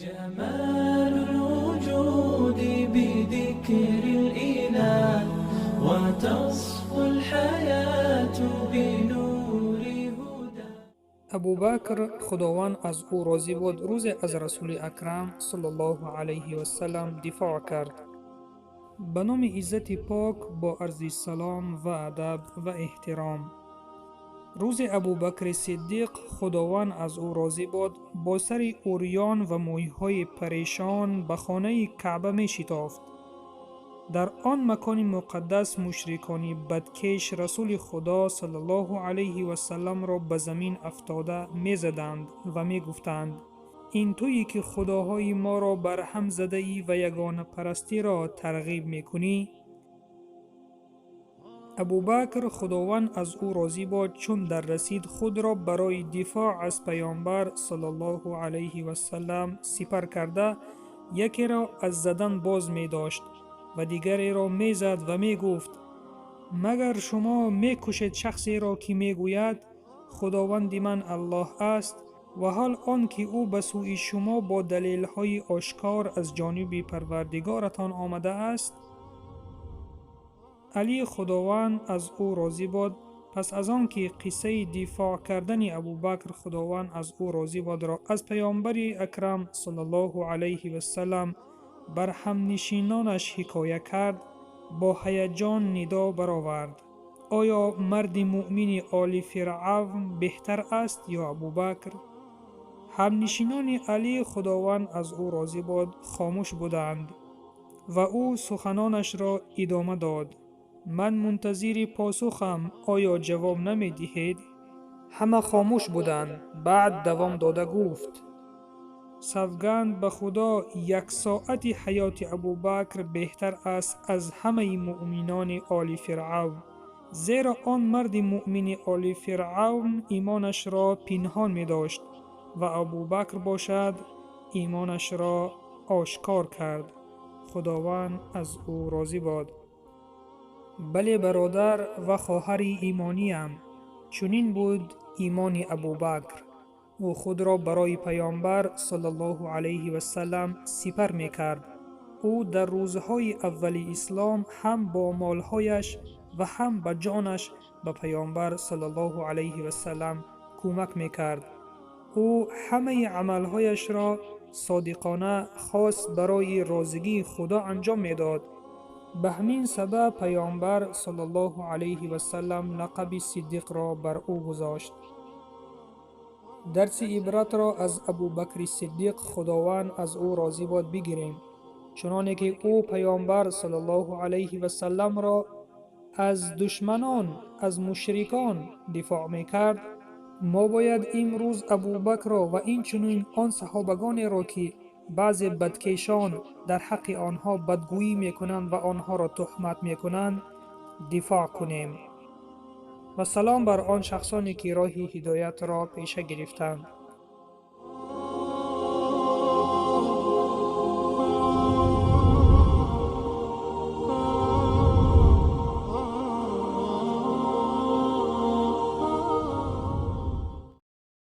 جمال الوجود بذكر الإله وتصفو الحياة بنور هدى. Абубакр, Худованд аз ӯ розӣ бод, рӯзе аз Расули Акрам саллаллоҳу алайҳи васалам дифоъ кард. Ба номи иззати пок, бо арзи салом ва адаб ва эҳтиром. Рӯзе Абубакри Сиддиқ, Худованд аз ӯ розӣ бод, бо сари урён ва мӯйҳои парешон ба хонаи Каъба мешитофт. Дар он макони муқаддас мушрикони бадкеш Расули Худо саллаллоҳу алайҳи васалламро ба замин афтода мезаданд ва мегуфтанд: ин туе ки худоҳои моро барҳам задаӣ ва ягонапарастиро тарғиб мекунӣ? Абубакр, Худованд аз ӯ розӣ бод, чун дар расид, худро барои дифоъ аз Паёмбар саллаллоҳу алайҳи васаллам сипар карда, якеро аз задан боз медошт ва дигареро мезад ва мегуфт: магар шумо мекушед шахсеро, ки мегӯяд: Худованди ман Аллоҳ аст, ва ҳол он ки ӯ ба сӯи шумо бо далелҳои ошкор аз ҷониби Парвардигоратон омадааст? Алӣ, Худованд аз ӯ розӣ бод, пас аз он ки қиссаи дифоъ кардани Абубакр, Худованд аз ӯ розӣ бодро, аз Паёмбари Акрам саллаллоҳу алайҳи васаллам бар ҳамнишинонаш ҳикоя кард, бо ҳаяҷон нидо баровард: оё марди муъмини оли Фиръавн беҳтар аст ё Абубакр? Ҳамнишинони Алӣ, Худованд аз ӯ розӣ бод, хомӯш буданд ва ӯ суханонашро идома дод: ман мунтазири посухам, оё ҷавоб намедиҳед? Ҳама хомӯш буданд. Баъд давом дода гуфт: савганд ба Худо, як соати ҳаёти Абубакр беҳтар аст аз ҳамаи муъминони оли Фиръавн, зеро он марди муъмини оли Фиръавн имонашро пинҳон медошт ва Абубакр бошад, имонашро ошкор кард. Худованд аз ӯ розӣ бод. Бале, бародар ва хоҳари имониям, чунин буд имони Абубакр. Ӯ худро барои Паёмбар саллаллоҳу алайҳи васаллам сипар мекард. Ӯ дар рӯзҳои аввали ислом ҳам бо молҳояш ва ҳам ба ҷонаш ба Паёмбар саллаллоҳу алайҳи васаллам кӯмак мекард. Ӯ ҳамаи амалҳояшро содиқона хос барои розигии Худо анҷом медод. Ба ҳамин сабаб Паёмбар саллаллоҳу алайҳи васаллам лақаби Сиддиқро бар ӯ гузошт. Дарси ибратро аз Абубакри Сиддиқ, Худованд аз ӯ розӣ бод, бигирем. Чуноне ки ӯ Паёмбар саллаллоҳу алайҳи васалламро аз душманон, аз мушрикон дифоъ мекард, мо бояд имрӯз Абубакрро ва инчунин он саҳобагонеро, ки баъзе бадкешон дар ҳаққи онҳо бадгӯӣ мекунанд ва онҳоро туҳмат мекунанд, дифоъ кунем. Ва салом бар он шахсоне, ки роҳи ҳидоятро пеша гирифтанд.